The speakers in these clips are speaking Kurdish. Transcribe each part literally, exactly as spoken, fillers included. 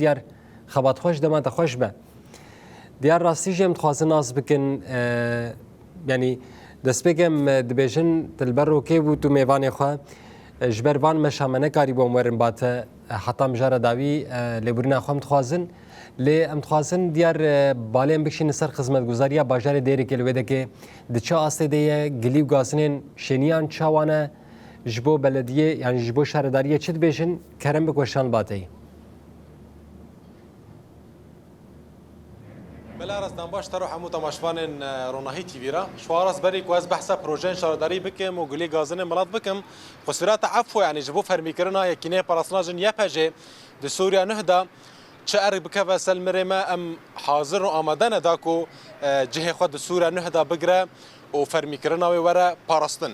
Diyar, xebat xweş, dema te xweş be. Diyar, rastî jî em dixwazin nas bikin, e, yanî destpêk em, e, dibêjin, tu li ber rokê bû, tu mêvanê xwe, e, ji ber van meşa me nekarîbû em werin ba te, e, heta mijara dawî, e, lêbûrîna xwe em dixwazin. Lê em dixwazin, Diyar, e, balê em bikişînin ser xizmetguzariya bajarê Dêrikê li wê dekê di çi astê de ye, gilî û gazinên şêniyan çawa ne, ji bo belediyê, yanî ji bo şaredariyê çi dibêjin, kerem bik weşan li ba te yî. Belê Aras, dem baş te re hemû temaşvanên, e, Ronahî T V re. Ji xwe Aras berî ku ez behsa projeyên şaredarî bikim û gilî gazinên milet bikim, qusûra te efû, yanî ji bo fermîkirina Yekîneyê Parastina Jin Y P J di Sûriya Nuh de çi erk bikeve ser mirê me, em hazir û amade ne da ku, e, cihê xwe di Sûriya Nuh de bigire û fermîkirina wê were parastin.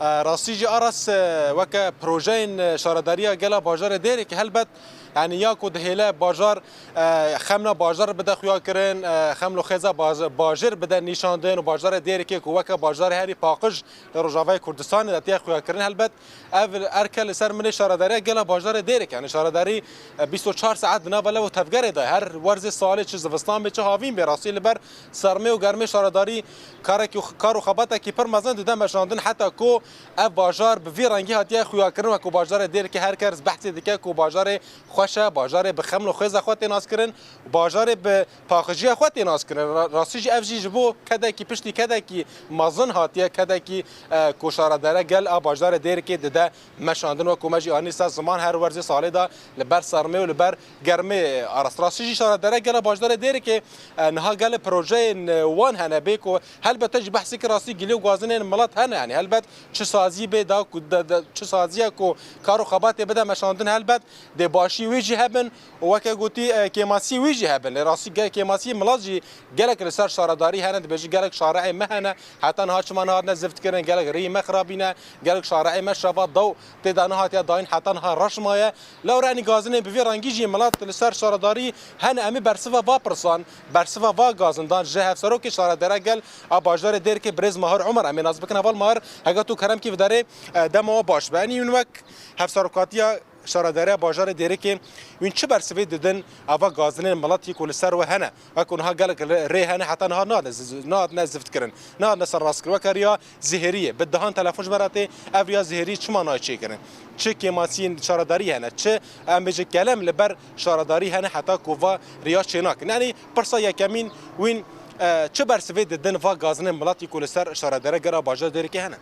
E, rastî jî Aras, e, weke projeyên, e, şaredariya gela bajarê Dêrikê helbet, yanî ya ku dihêle bajar, e, xemla bajar bide xuyakirin, e, xem û xêza baj-, bajêr bide nîşandin û bajarê Dêrikê ku weke bajarê herî paqij li Rojavayê Kurdistanê de tê xuyakirin helbet, ev erke li ser milê şaredariya gela bajarê Dêrikê. Yanî şaredarî, e, bîst û çar saet di nava lev û tevgerê de, her werzê salê, çi zivistan bê, çi havîn bê, rastî li ber sermê û germê şaredarî karekî, kar û xebatekî pir mezin dide meşandin, heta ku ev bajar bi vî rengî hatiye xuyakirin, wek ku bajarê Dêrikê her kes behsê dike ku bajarê xweş e, bajarê bi xem û xêza xwe tê naskirin, bajarê bi paqijiya xwe tê naskirin. Ra-, rastî jî ev jî ji bo kedekî, piştî kedekî mezin hatiye, kedekî, e, ku şaredare gel a bajarê Dêrikê dide meşandin, wek ku me jî anî ser ziman her werzê salê de li ber sermê û li ber germê, e, Aras. Rastî jî şaredare gela bajarê Dêrikê, e, niha gelê projeyên, e, wan hene bê ku helbet te jî behsê kir, rastî gilî û gazinên milet hene, yanî helbet çi sazî bê da ku de, de, çi saziye ku kar û xebatê bide meşandin, helbet dê başî wê jî hebin û weke gotî, e, kêmasî wê jî hebin. Lê rastî ge-, kêmasî milet jî gelek li ser şaredarî hene, dibêjî gelek şareê me hene, heta niha çima nehatine zift kirin, gelek rêyê me xirabîne, gelek şareê me şeva daw tê de nehatiye dayîn, heta niha reş maye. Lewre enî gazinên bi vî rengî jî milet li ser şaredarî hene, em ê bersiva va pirsan, bersiva va gazindan ji hevserokê şaredere gel a bajarê Dêrikê birêz Mahir Omer em ê nas bikin. Heval Mahir, heke tu kerem kî vidarê, e, dema we baş be. Enî hûn wek hevserokatiya şaredariya bajarê Dêrikê, hûn çi bersivê didin ava gazinên miletî ku li ser we hene? Wek ku niha gelek rê hene heta niha nehatine zi-, nehatine zift kirin, nehatine serrast kirin. Weke riya zihêriyê, bi dehan telefon ji me re tê, ev riya zihêriyê çima nayê çêkirin? Çi kêmasiyên şaredarî hene, çi em bêjin kelem li ber şaredarî hene heta ku va riya çênakin? Yanî pirsa yekemîn, wîn, e, çi bersivê didin va gazinên miletî ku li ser şaredere gera bajarê Dêrikê hene?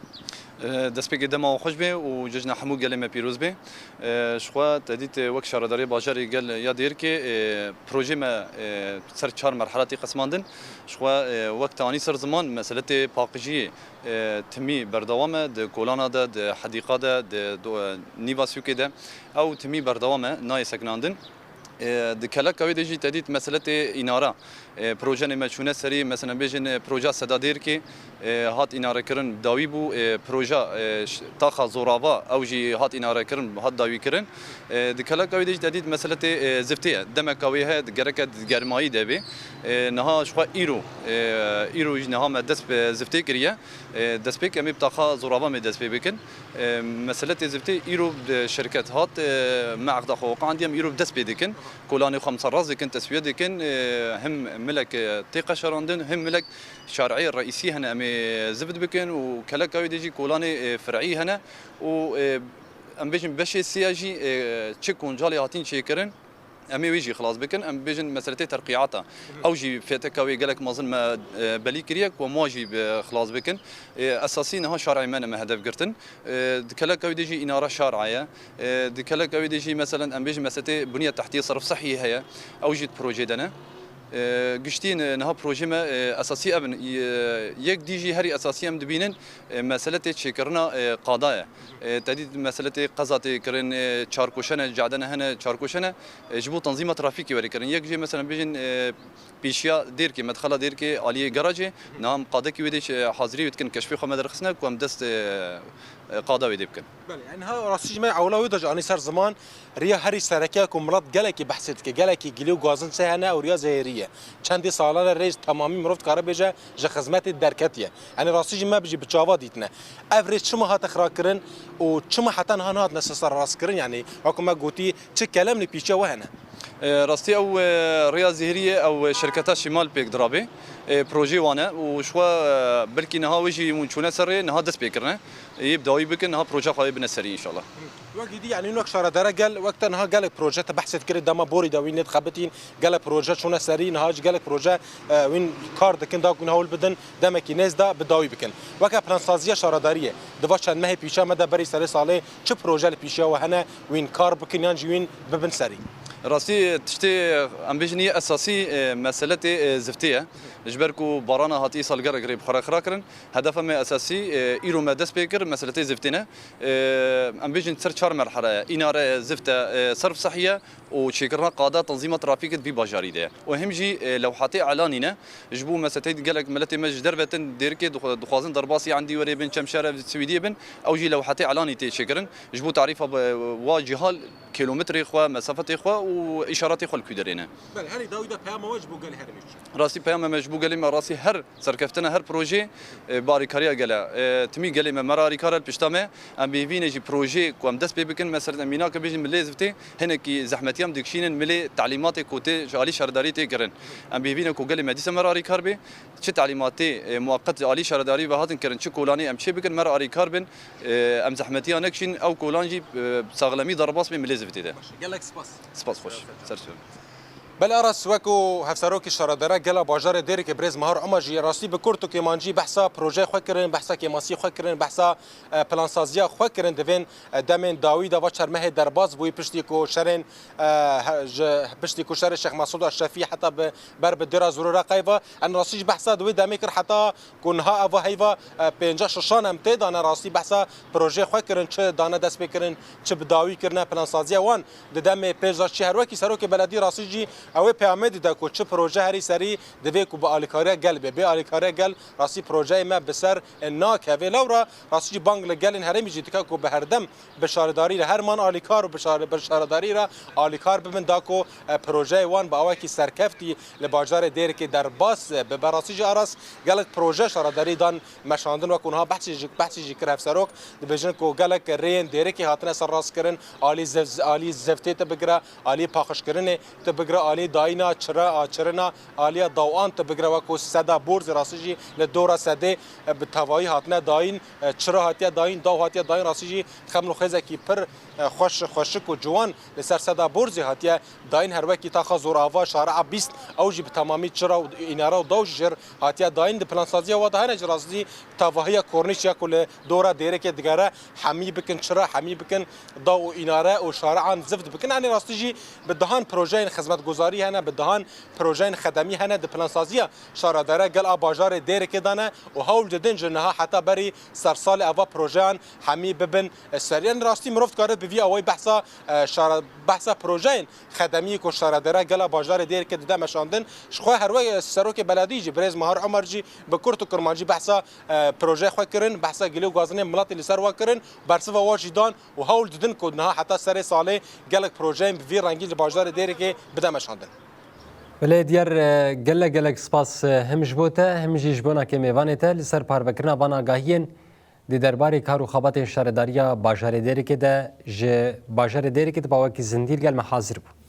E, destpêkê dema we xweş bê û cejna hemû gelê me pîroz bê. E, ji xwe te dît, e, wek şaredarê bajarê gel ya Dêrikê, e, projê me, e, ser çar merhela tê qesmandin. Ji xwe, e, wek te anî ser ziman, meseletê paqijiyê, e, timî berdewam e, di kolana de, di hedîqa de, di do-, e, nîva sûkê de. Ew timî berdewam e, nayê sekinandin. E, di keleka wê de jî te dît meseletê înara. E, projenê me çûne serî, mesela bêjin, e, proja Seda Dêrikê, e, hat înarekirin, dawî bû, e, proja, e, ş-, taxa Zorava, ew jî hat înarekirin, hat dawîkirin. E, di keleka wê de jî te dît meseletê, e, ziftê ye. Demeka wê heye, gereke di germayî de bê. E, niha ji xwe îro, e, îro jî niha me dest bi ziftê kiriye. E, destpêk em ê bi taxa Zorava me dest pê bikin. E, meseletê ziftê îro bi şirket hat, e, me eqda xwe qandiye, em îro bi dest pê dikin. Kolanê xwe em serrast dikin, teswiye dikin. E, him milek, e, tê qeşerandin, him milek şareyê reîsî hene em ê zift bikin û keleka wê de jî kolanê, e, fer'î hene û, e, em bêjin beşê sêya jî, e, çi koncalê hatin çêkirin, em ê wê jî xilas bikin. Em bêjin meseletê terqîata. Ew jî feteka wê gelek mezin me, e, belî kiriye ku em wa jî bi xilas bikin. E, esasî niha şareyê me ne me hedef girtin. E, di keleka wê de jî înara şara ye. E, di keleka wê de jî, meselen, em bêjin meseletê bunya tehtiyê serf sihiyê heye. Ew jî di projê de ne. E, giştî, e, niha projê me, e, esasî ev in. E, yek dî jî herî esasî em dibînin, e, meseletê çêkirina, e, qada ye. E, te dît meseletê qeza tê kirin, e, çarkoşe ne, cadene hene, çarkoşe ne. E, ji bo tenzîma trafîkê were kirin. Yek jê, meselen, bêjin, e, pêşiya Dêrkê, medxela Dêrkê aliyê garajê, niha em qadekî wê dê, e, hazirî wê dikin, keşfê xwe me derxistine ku em dest, e, e, qada wê dê bikin. Belê, yani ha rastî ji me ewla wê de jî anî ser ziman, riya herî sereke ku milet gelekî behsê dike, gelekî gilî û gazin çi hene ew riya zehêrî ye. Çendê salan e rê ji temamî mirov dikare bêje ji xizmetê derketiye. Yani rastî jî me jî bi çava dîtine. Ev rê çima hate xirakirin û çima heta niha nehatine seserrastkirin? Yani wek ku me gotî, çi kelem li pîçe we hene? E, rastî ew, e, rêya zêrî ye, ew, e, şirketa Şimal pêk dirabê. E, projeyê wan e û ji xwe, e, belkî niha wê jî hûn çûne ser rê, niha dest pê kirine. Ê bi dawî bikin, niha projeya xwe ê bine serî înşallah. Wek dî, yanî wek şaredara gel, wek te niha gelek proje te behsê dikirî, dema borî de wî nêdixebitîn, gelek proje çûne serî, niha jî gelek proje, e, wîn kar dikin, da ku wîn hewl bidin, demekî nêz de bi dawî bikin. Weke plansaziya şaredariyê, di va çend mehê pîşa me de berî serê salê çi proje li pîşiya we hene, wîn kar bikin yan jî wîn bibin serî? Rastî tiştê em bêjin yê esasî, e, meseletê, e, ziftê ye. Ji ber ku barana hatî îsal gelek rê bi xwe re xira kirin. Hedefa me esasî, e, îro me dest pê kir, meseletê ziftê ne. E, em bêjin ser çar merhele ye. Înare, zifte, e, serf sehiye û çêkirina qada tenzîma trafîkê di vî bajarî de ye. Û him jî, e, lewhatê elanî ne. Ji bo meseletê gelek miletê me ji derve tên Dêrikê dixwe-, dixwazin derbasî Endî were bin, Çemşere, Swîdiyê bin. Ew jî lewhatê elanî tê çêkirin. Ji bo tarîfa bi-, wa cîha, kilometrê xwe, mesafetê xwe û îşaretê xwe li ku derê ne. Belê, herî dawî de peyama we ji bo gelê herêmê çi? Rastî peyama me ji bo gelê me, rastî her serkeftine, her projeyê, e, bi alîkariya gel e. E, timî gelê me, me re alîkar e, li pişta me. Em bi hêvî ne jî projeyê ku em dest pê bikin, mesela em mînake bêjin milê ziftê, hinekî zehmetiya em dikişînin milê telîmatê ku tê ji alî şaredarî tê kirin. Em bi hêvî ne ku gelê me dîsa me re alîkar bê. Çi telîmatê, e, muweqet ji alî şaredarî ve hatin kirin, çi kolanê em çê bikin, me re alîkar bin, e, em zehmetiya nekişîn, ew kolan jî, e, saxlemî derbas bê milê ziftê de. Baş e, gelek spas. Spas xweş. Ser çav. Belê Aras, wek ku hevserokê şaredara gela bajarê Dêrikê birêz Mahar Omer jî rastî bi kurt û kêmancî behsa projeyê xwe kirin, behsa kêmasiyê xwe kirin, behsa, e, plansaziya xwe kirin, divên, e, demên dawî de va çar mehê derbas bûyî piştî ku şerên, e, he-, ji piştî ku şerê Şêx Mesûd Eşrefî heta bi, ber bi dêra Zûrûra qeyva. Em rastî jî behsa di wê demê kir heta ku niha eva heyva, e, pêncî şeşan em tê dane rastî behsa projeyê xwe kirin, çi dane dest pê kirin, çi bi dawî kirine, plansaziya wan di demê pêş de çi. Her wekî serokê beledî rastî jî ew ê peyamê dide ku çi proje herî serî divê ku bi alîkariya gel bê. Bê alîkariya gel rastî projeyê me bi ser, e, nakeve. Lewra rastî jî bang li gelên herêmî jî dike ku bi herdem bi şaredarî re her man alîkar û bi şare-, bi şaredarî re alîkar bibin da ku, e, projeyê wan bi awekî serkeftî li bajarê Dêrikê derbas, e, bibe. Rastî jî Aras gelek proje şaredarî dan meşandin, wek niha behsî jî, behsî jî kir hevserok, dibêjin ku gelek rêyên Dêrikê hatine serrastkirin, alî zev-, alî zeftê te bigire, alî paqijkirinê te bigire, alî dayîna çira, a, çirina, aliya dawan te bigire, wek ku seda borzê rastî jî li dora sedê, e, bi tevayî hatine dayîn, e, çira hatiye dayîn, daw hatiye dayîn, rastî jî dixemlo xêzekî pir, e, xweş, xweşik û ciwan li ser seda borzê hatiye dayîn, her wekî taxa Zorava, şare'a bîst, ew jî bi temamî çira û înare û daw jî jêr hatiye dayîn. Di plansaziya wa de hene jî rastî tevahiya kornîş ya ku li dora Dêrikê digere, hemî bikin çira, hemî bikin daw û înare û şare'an zift bikin. Anê rastî jî bi dehan projeyên xizmetguzarî hene, bi dehan projeyên xedemî hene di plansaziya şaredara gel a bajarê Dêrikê de ne û hewl didin ji niha heta berî sersalê eva projeyan hemî bibin serî. Anê rastî mirov dikare bi vî awayî behsa, e, şare-, behsa projeyên xedemî ku şaredara gela bajarê Dêrikê dide meşandin. Ji xwe her wek serokê beledî jî birêz Mahar Omer jî bi kurt û kirmancî behsa, e, projeyê xwe kirin, behsa gilî û gazinên miletê li ser we kirin, bersiva we jî dan û hewl didin ku niha heta serê salê gelek projeyên bi vî rengî li bajarê Dêrikê bide meşandin. Belê diyar, e, gelek gelek spas, e, him ji bo te, him jî ji bo nakê mêvanê te li ser parvekirina van agahiyên. Di derbarê kar û xebatên şaredariya bajarê Dêrikê de ji bajarê Dêrikê di bawekî zindî li gel me hazir bû.